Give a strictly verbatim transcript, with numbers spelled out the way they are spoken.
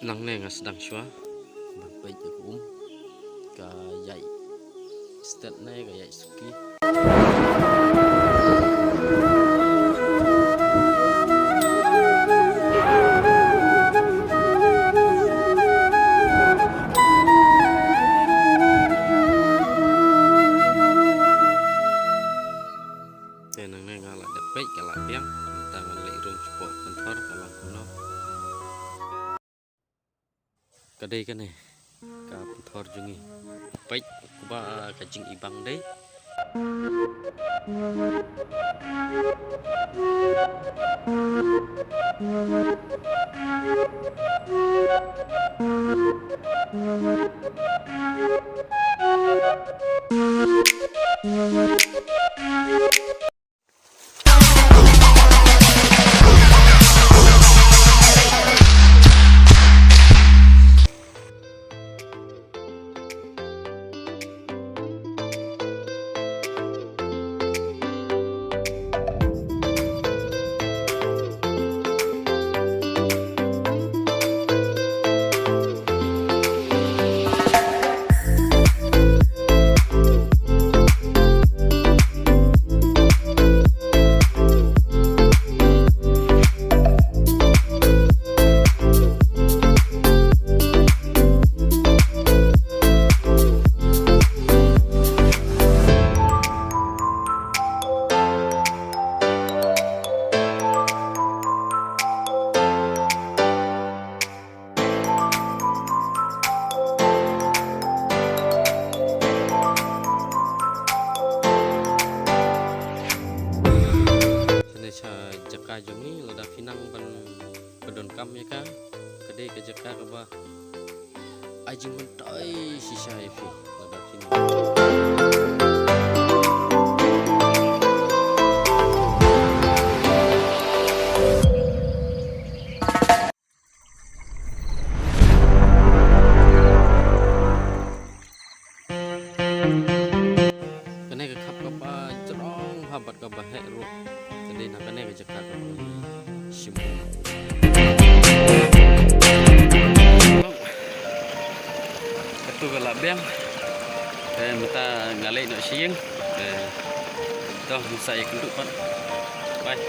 Nangne nga sdang shuwa ban peit ïa ka um, ka ïaid stet ne ka ïaid suki. Te nangne nga la dep peit ka la biang, te ngan leit rung shapoh pynthor ka long kumno. Ka dei kane ka pynthor jong ngi. Peit kumba ka jingibang dei. Kane sha jaka jong ngi, lada phi nang ban pyndonkam ïa ka, ka dei ka jaka kaba ai jingmyntoi shisha ïa phi, lada phi nang. Kane ka khap kaba jrong ha bad kaba heh ruh. Ka dei na kane ka jaka kaba ngi shim. Katu ka la biang. Eh, mynta nga leit noh sha ïing. Eh, to, ngin sa ïakynduh pat. Bye.